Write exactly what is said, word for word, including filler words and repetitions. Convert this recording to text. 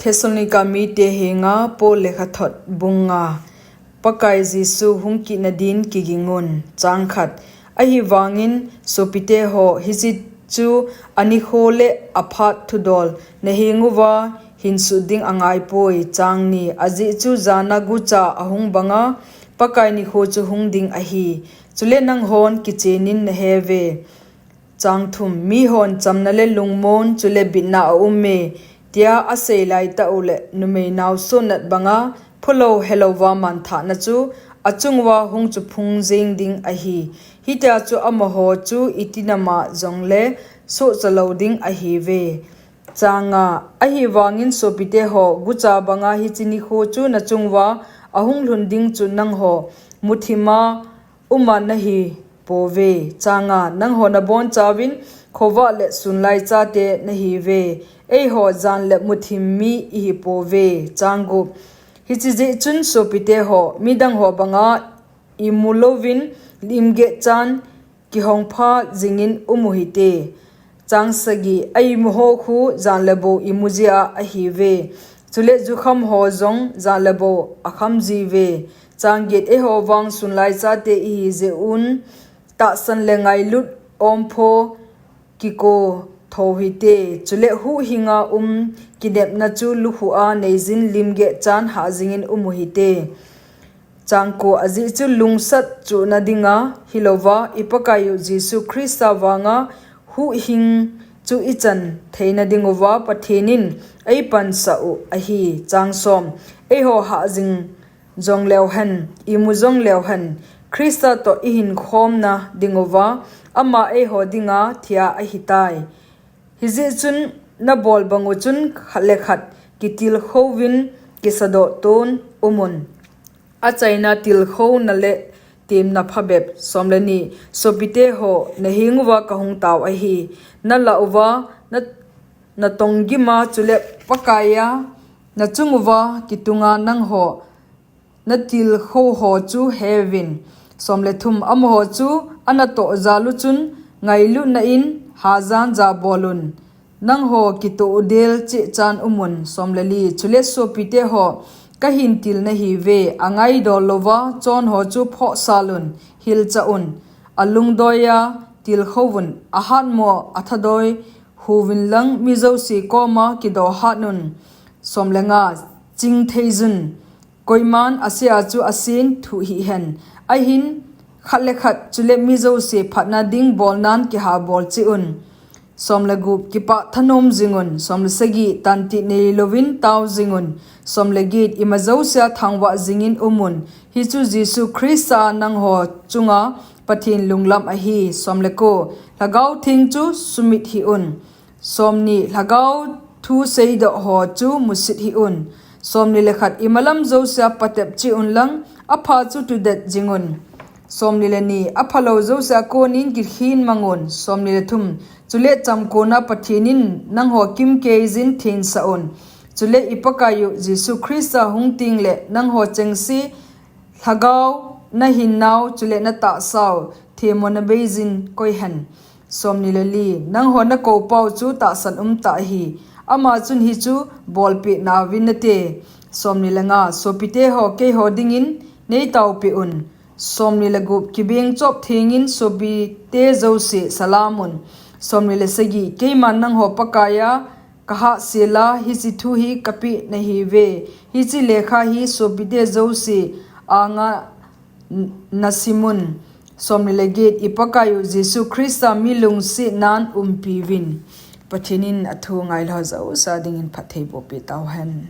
Thessalonika mite henga Paul lekhathot bung nga. Pakai Jesu hung kitna din kigingun. Chang khat. Ahivangin sopite ho, hiche chu anikho le aphat thudol nahenguva hinsut ding angaipoi. Chang ni. Ajeh chu jana gucha ahung banga Pakai nikho chu hung ding ahi. Chule nanghon kichenin naheuve. Chang thum. Mihon chamna le lungmon chule bitna aume, tia asei laitah ule, numei nao sonnat banga phulou helouva manthahna chu achunguva hung chuphung jeng ding ahi. Hitia chu amaho chu itinama jongle sohchalou ding ahiuve. Chang nga. Ahivangin sopite ho, gucha banga hiche nikho chu nachunguva ahung lhun ding chu nangho muthima uma nahipouve. Chang nga. Nangho nabonchauvin khovah le sunlai chate nahiuve. Eiho jan le muthim mi ihipouve. Chang gup. Hiche jeh chun sopite ho, midang ho banga imu louvin limgeh chan kihongpha jingin umu hite. Chang sagi. Aimuho khu jan le bou imu jia ahiuve. Chule jukham ho jong jan le bou akham jiuve. Chang get. Eiho vang sunlai chate ihi jeh un tahsan le ngailut ompho kiko thou hite. Chule huhhinga um kinepna chu lukhuh a neijin limgeh chan hah jingin umu hite. Chang ko. Ajeh chu lungsat chuhna dinga hilouva, iPakaiyu Jesu Christa vanga huhhing chu ichan theina dinguva Pathen in eipansah u ahi. Chang som. Eiho hah jing jongleuhen, imu jongleuhen, Christa toh ihinkhomna dinguva ama eiho dinga thia ahitai. Hijeh chun nabol bangu chun khat le khat kitilkhouvin kisadoh ton umun. Achaina tilkhouna le temna phabep. Som le ni. Sopite ho, nahenguva kahung tao ahi. Nalah uva, na, natong gima chule Pakaiya nachunguva kitunga nangho natilkhou ho chu heuvin. Som le thum. Amaho chu anatoh jal u chun ngailutna in hajan jabolun. Nangho kitoh u del cheh chan umun. Som le li. Chule sopite ho, kahin til nahiuve, angaidol louva chonho chu phohsalun, hilchah un, alungdoiya tilkhouvun, ahatmo athadoi huvinlang mi jouse koma kidohat un. Som le nga. Chingtheijun. Koiman asea chu asen thuh hihhen. Ahin khat le khat chule mi jouse phatna ding bolnan kihabol cheh un. Som le gup. Kipah thanom jingun. Som le sagi. Tantih neilouvin tao jingun. Som le get. Ima jousea thangvah jingin umun. Hichu Jesu Christa nangho chunga Pathen lunglam ahi. Som le ko. Lhagao Theng chu sumit hih un. Som ni. Lhagao thu seidoh ho chu musit hih un. Som ni le khat. Imalam jousea patep cheh unlang, apha chu tudet jingun. Som ni le ni. Aphalou jousea konin kikhin mangun. Som ni le thum. Chule chamkona Pathen in nangho kimkeijin thensah un. Chule iPakaiyu Jesu Christa hung tengle nangho chengse lhagao nahinnau chule natahsau themmona beijin koihen. Som ni le li. Nangho nakoupau chu tahsan umtah ahi. Ama chun hichu bolpeh nauvin nate. Som ni le nga. Sopite ho, keiho dingin neitaopeh un. Som ni le gup. Kibeng chop thengin sopite jouse salamun. Som ni le sagi. Keiman nangho Pakaiya kahahsela hiche thu hi kapeh nahiuve. Hiche lekha hi sopite jouse anga nasimun. Som ni le get. IPakaiyu Jesu Christa mi lungsetnan umpiuvin. Pathen in athu ngailou jouse dingin phatthei bohpeh tauhen.